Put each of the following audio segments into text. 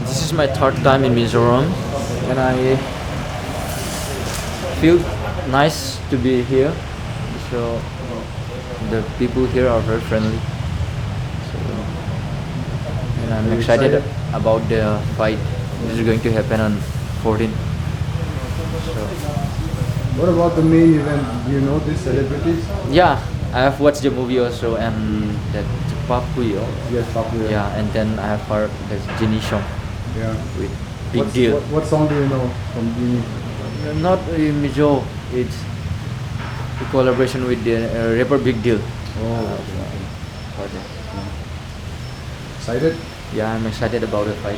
This is my third time in Mizoram and I feel nice to be here. So the people here are very friendly. So, and I'm excited about the fight. This is going to happen on 14th. So What about the main event? Do you know these celebrities? Yeah, I have watched the movie also and that Papuyo. Yes, Papuyo. Yeah, and then I have heard there's Genie song with Big Deal. What song do you know from Genie? Not Mizo, it's a collaboration with the rapper Big Deal. Oh, okay. Excited? Yeah, I'm excited about the fight.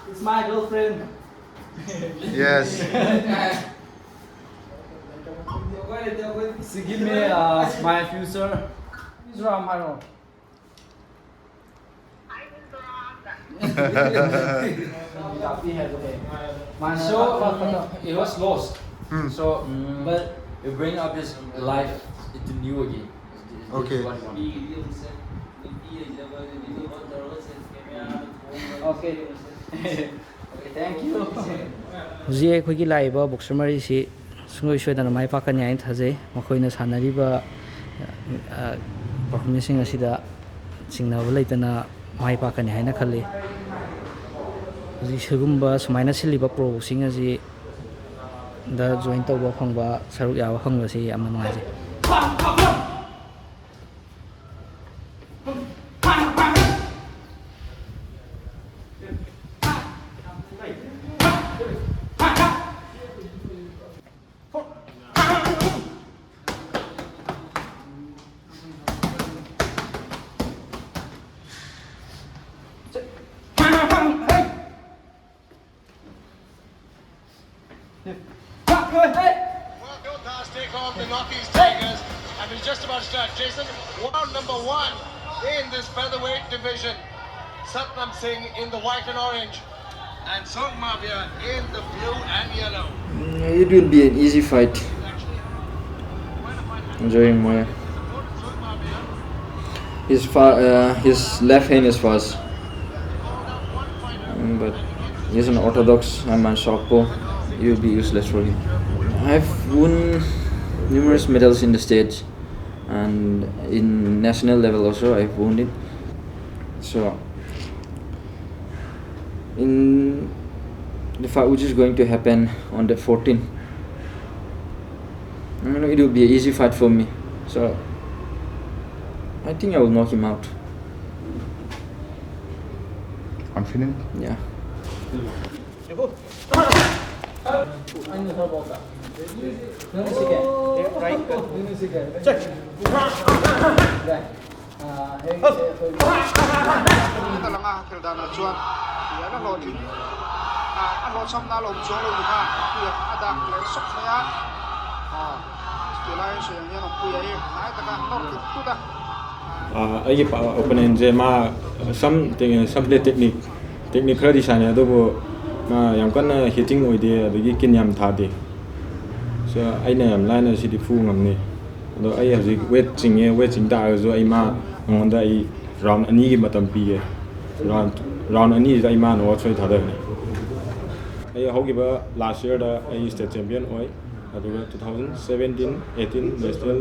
It's my girlfriend. Yes. She give me my future. Mizoram haro. So it was lost. So but you bring up his life into new again. Okay. Okay. Okay, thank you. ꯍꯧꯖꯤꯛ ꯑꯩꯈꯣꯏꯒꯤ ꯂꯥꯛꯏꯕ boxer ꯃꯔꯤꯁꯤ ꯁꯨꯡꯁꯣꯏ ꯁꯣꯏꯗꯅ ꯃꯥꯏ ꯄꯥꯛꯀꯅꯤ ꯍꯥꯏꯅ ꯊꯥꯖꯩ ꯃꯈꯣꯏꯅ ꯁꯥꯟꯅꯔꯤꯕ ꯄꯔꯐꯣꯔꯃꯦꯟꯁꯁꯤꯡ ꯑꯁꯤꯗ ꯆꯤꯡꯅꯕ ꯂꯩꯇꯅ ꯃꯥꯏ ꯄꯥꯛꯀꯅꯤ ꯍꯥꯏꯅ ꯈꯜꯂꯤ ꯍꯧꯖꯤꯛ ꯁꯤꯒꯨꯝꯕ ꯁꯨꯃꯥꯏꯅ ꯁꯤꯜꯂꯤꯕ ꯄ꯭ꯔꯣ ꯕꯣꯛꯁꯤꯡ ꯑꯁꯤ ꯗ ꯖꯣꯏꯟ ꯇꯧꯕ ꯐꯪꯕ ꯁꯔꯨꯛ ꯌꯥꯕ ꯐꯪꯕꯁꯤ ꯌꯥꯝꯅ ꯅꯨꯡꯉꯥꯏꯖꯩ. Well, Gothas take on the Northeast Tigers, and we're just about to start. Jason, round number 1 in this featherweight division. Satnam Singh in the white and orange, and Zothmawia in the blue and yellow. It will be an easy fight. Enjoying more. His left hand is fast, but he's an orthodox. I'm a southpaw. It will be useless for him. I've won numerous medals in the States and in national level also. I've won it. So in the fight which is going to happen on the 14th, it will be an easy fight for me. So I think I will knock him out. Confident? Yeah. Ta lang a khel danah chuan hian a hlawhtling a hlawhchhamna a la awm chuang lo ni kha puia a dak leh sawk mai a chutih laiin sawi ang hian awmpuia hi hnai taka nawr tut tut a. ꯑꯩꯒꯤ ꯑꯣꯄꯣꯅꯦꯟꯁꯦ ꯃꯥ ꯁꯝ ꯁꯝ play technique technique ꯈꯔꯗꯤ ꯁꯥꯟꯅꯩ ꯑꯗꯨꯕꯨ ꯃꯥ ꯌꯥꯝ ꯀꯟꯅ ꯍꯤꯇꯤꯡ ꯑꯣꯏꯗꯦ ꯑꯗꯒꯤ ꯀꯤꯟ ꯌꯥꯝ ꯊꯥꯗꯦ ꯑꯩꯅ ꯌꯥꯝ ꯂꯥꯏꯅ ꯁꯤꯗꯤ ꯐꯨꯕ ꯉꯝꯅꯤ ꯑꯗꯣ ꯑꯩ ꯍꯧꯖꯤꯛ ꯋꯦꯠ ꯆꯤꯡꯉꯦ ꯋꯦꯠ ꯆꯤꯡ ꯇꯥꯔꯒꯁꯨ ꯑꯩ ꯃꯥ ꯃꯉꯣꯟꯗ ꯑꯩ ꯔꯥꯎꯟ ꯑꯅꯤꯒꯤ ꯃꯇꯝ ꯄꯤꯒꯦ ꯔꯥꯎꯟ ꯔꯥꯎꯟ ꯑꯅꯤꯁꯤꯗ ꯑꯩ ꯃꯥ ꯅꯣꯛꯑꯥꯎꯠ ꯁꯣꯏ ꯊꯥꯗꯒꯅꯤ ꯑꯩ ꯍꯧꯈꯤꯕ ꯂꯥꯁ ꯌꯔꯗ ꯑꯩ ꯁ꯭ꯇꯦꯠ ꯆꯦꯝꯄꯤꯌꯟ ꯑꯣꯏ ꯑꯗꯨꯒ 2017 18 national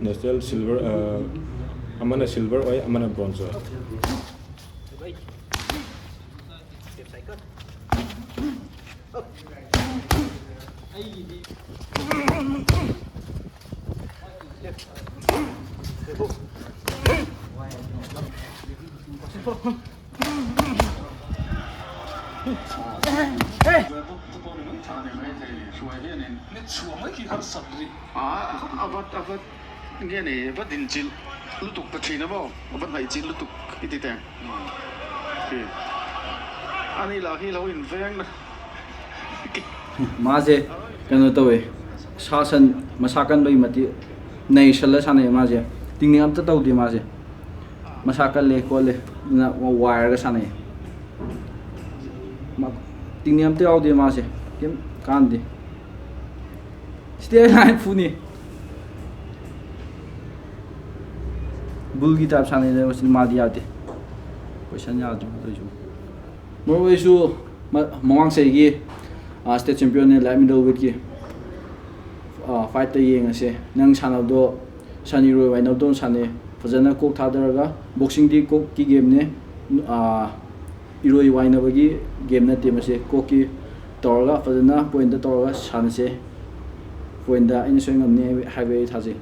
national silver ꯑꯃꯅ ꯁꯤꯜꯚꯔ ꯑꯣꯏ ꯑꯃꯅ ꯕ꯭ꯔꯣꯟꯖ ꯑꯣꯏ ꯃꯥꯁꯦ ꯀꯩꯅꯣ ꯇꯧꯋꯦ ꯁꯥ ꯁꯟ ꯃꯁꯥ ꯀꯟꯕꯒꯤ ꯃꯇꯤꯛ ꯅꯩꯁꯜꯂ ꯁꯥꯟꯅꯩ ꯃꯥꯁꯦ ꯇꯤꯡꯅꯤꯡ ꯑꯝꯇ ꯇꯧꯗꯦ ꯃꯥꯁꯦ ꯃꯁꯥ ꯀꯜꯂꯦ ꯈꯣꯠꯂꯦ ꯑꯗꯨꯅ ꯋꯥꯏꯔꯒ ꯁꯥꯟꯅꯩ ꯇꯤꯡꯅꯤꯡ ꯑꯝꯇ ꯌꯥꯎꯗꯦ ꯃꯥꯁꯦ ꯀꯩꯝ ꯀꯥꯟꯅꯗꯦ ꯁ꯭ꯇꯦꯌꯔ ꯂꯥꯏꯟ ꯐꯨꯅꯤ ꯕꯨꯜꯒꯤ ꯇꯥꯏꯞ ꯁꯥꯟꯅꯩ ꯃꯁꯤ ꯃꯥꯗꯤ ꯌꯥꯗꯦ ꯄꯣꯖꯤꯁꯟ ꯌꯥꯗ꯭ꯔꯦ ꯑꯗꯨꯏꯁꯨ ꯃꯔꯨꯞ ꯑꯩꯁꯨ ꯃꯃꯥꯡ ꯆꯍꯤꯒꯤ ꯁ꯭ꯇꯦꯠ ꯆꯦꯝꯄꯤꯌꯟꯅꯦ ꯂꯥꯏꯠ ꯃꯤꯗꯜ ꯋꯦꯠꯀꯤ ꯐꯥꯏꯠꯇ ꯌꯦꯡꯉꯁꯦ ꯅꯪ ꯁꯥꯟꯅꯕꯗꯣ ꯁꯟ ꯏꯔꯣꯏ ꯋꯥꯏꯅꯕꯗꯧꯅ ꯁꯥꯟꯅꯩ ꯐꯖꯅ ꯀꯣꯛ ꯊꯥꯗꯔꯒ ꯕꯣꯛꯁꯤꯡꯗꯤ ꯀꯣꯛꯀꯤ ꯒꯦꯝꯅꯦ ꯏꯔꯣꯏ ꯋꯥꯏꯅꯕꯒꯤ ꯒꯦꯝ ꯅꯠꯇꯦ ꯃꯁꯤ ꯀꯣꯛꯀꯤ ꯇꯧꯔꯒ ꯐꯖꯅ ꯄꯣꯏꯟꯇ ꯇꯧꯔꯒ ꯁꯥꯟꯅꯁꯦ ꯄꯣꯏꯟꯇ ꯑꯩꯅ ꯁꯣꯏ ꯉꯝꯅꯤ ꯍꯥꯏꯕ ꯑꯩ ꯊꯥꯖꯩ.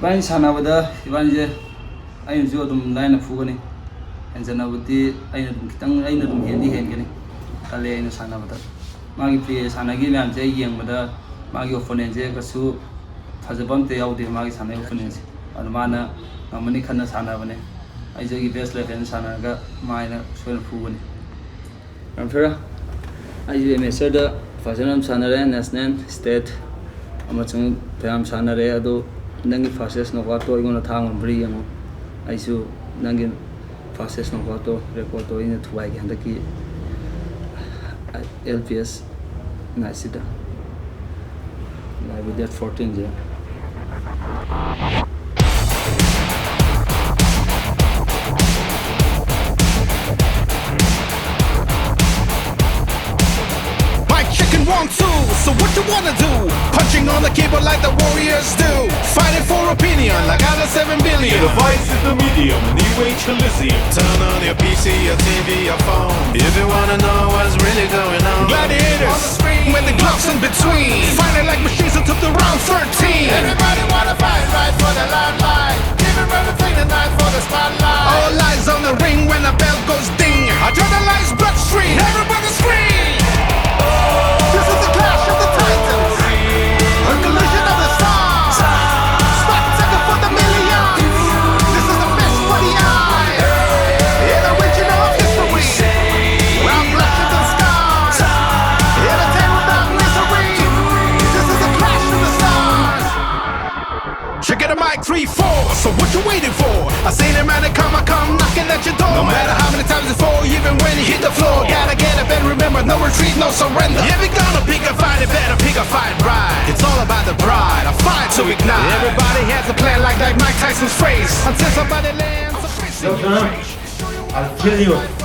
ꯏꯕꯥꯅꯤ ꯁꯥꯟꯅꯕꯗ ꯏꯕꯥꯅꯤꯁꯦ ꯑꯩꯅꯁꯨ ꯑꯗꯨꯝ ꯂꯥꯏꯅ ꯐꯨꯒꯅꯤ ꯍꯦꯟꯖꯟꯅꯕꯗꯤ ꯑꯩꯅ ꯑꯗꯨꯝ ꯈꯤꯇꯪ ꯑꯩꯅ ꯑꯗꯨꯝ ꯍꯦꯟꯗꯤ ꯍꯦꯟꯒꯅꯤ ꯈꯜꯂꯦ ꯑꯩꯅ ꯁꯥꯟꯅꯕꯗ ꯃꯥꯒꯤ ꯄ꯭ꯂꯦ ꯁꯥꯟꯅꯈꯤꯕ ꯃꯌꯥꯝꯁꯦ ꯑꯩ ꯌꯦꯡꯕꯗ ꯃꯥꯒꯤ ꯑꯣꯄꯣꯅꯦꯟꯁꯦ ꯀꯩꯁꯨ ꯐꯖꯕ ꯑꯝꯇ ꯌꯥꯎꯗꯦ ꯃꯥꯒꯤ ꯁꯥꯟꯅꯩ ꯑꯣꯄꯣꯅꯦꯟꯁꯦ ꯑꯗꯨ ꯃꯥꯅ ꯉꯝꯃꯅꯤ ꯈꯟꯅ ꯁꯥꯟꯅꯕꯅꯦ ꯑꯩꯁꯨ ꯑꯩꯒꯤ ꯕꯦꯁ ꯂꯦꯚꯦꯜ ꯁꯥꯟꯅꯔꯒ ꯃꯥ ꯑꯩꯅ ꯁꯣꯏꯅ ꯐꯨꯒꯅꯤ ꯔꯥꯝꯐꯦꯔꯥ ꯑꯩꯁꯨ ꯑꯦꯃꯦꯆꯔꯗ ꯐꯖꯅ ꯑꯗꯨꯝ ꯁꯥꯟꯅꯔꯦ ꯅꯦꯁꯅꯦꯜ ꯁ꯭ꯇꯦꯠ ꯑꯃꯁꯨꯡ ꯐꯅꯌꯥꯝ ꯁꯥꯟꯅꯔꯦ ꯑꯗꯣ ꯅꯪꯒꯤ ꯐꯥꯁꯇꯦꯁ ꯅꯣꯛꯑꯥꯎꯠꯇꯣ ꯑꯩꯉꯣꯟꯗ ꯊꯥ ꯉꯝꯕ꯭ꯔꯥ ꯌꯦꯡꯉꯣ ꯑꯩꯁꯨ ꯅꯪꯒꯤ ꯐꯥꯁꯇꯦꯁ ꯅꯣꯛꯑꯥꯎꯠꯇꯣ ꯔꯦꯀꯣꯔꯠꯇꯣ ꯑꯩꯅ ꯊꯨꯒꯥꯏꯒꯦ ꯍꯟꯗꯛꯀꯤ L P S ꯅꯥꯏꯠꯁꯤꯗ ꯂꯥꯛꯏꯕ ꯗꯦꯠ 14ꯁꯦ. Mic checking 1 2. So what you wanna do? Punching on the keyboard like the warriors do. Fighting for opinion like other 7 billion. The voice is the medium, new age Elysium. Turn on your PC, your TV, your phone. If you wanna know what's really going on. Gladiators on the screen with the gloves in between. Fighting like machines until the round 13. Everybody wanna fight right for the limelight. Giving everything tonight for the spotlight. All eyes on the ring when the bell goes ding. Adrenaline's bloodstream. Everybody scream. This is the clash of the titans. A collision of the stars. Spectacle for the millions. This is the best for the eye. In the original of history. Without blushes and scars. Entertain without misery. This is the clash of the stars. Check it a mic, 3, 4. So what you waiting for? I seen a man come, I come knocking at your door. No matter how many times you fall, even when you hit the floor, gotta get up and remember. Comrade, no retreat, no surrender. If you're gonna pick a fight, you better pick a fight right. It's all about the pride, a fire to ignite. Everybody has a plan like that Mike Tyson's phrase. Until somebody lands a fist in your face. I'll kill you.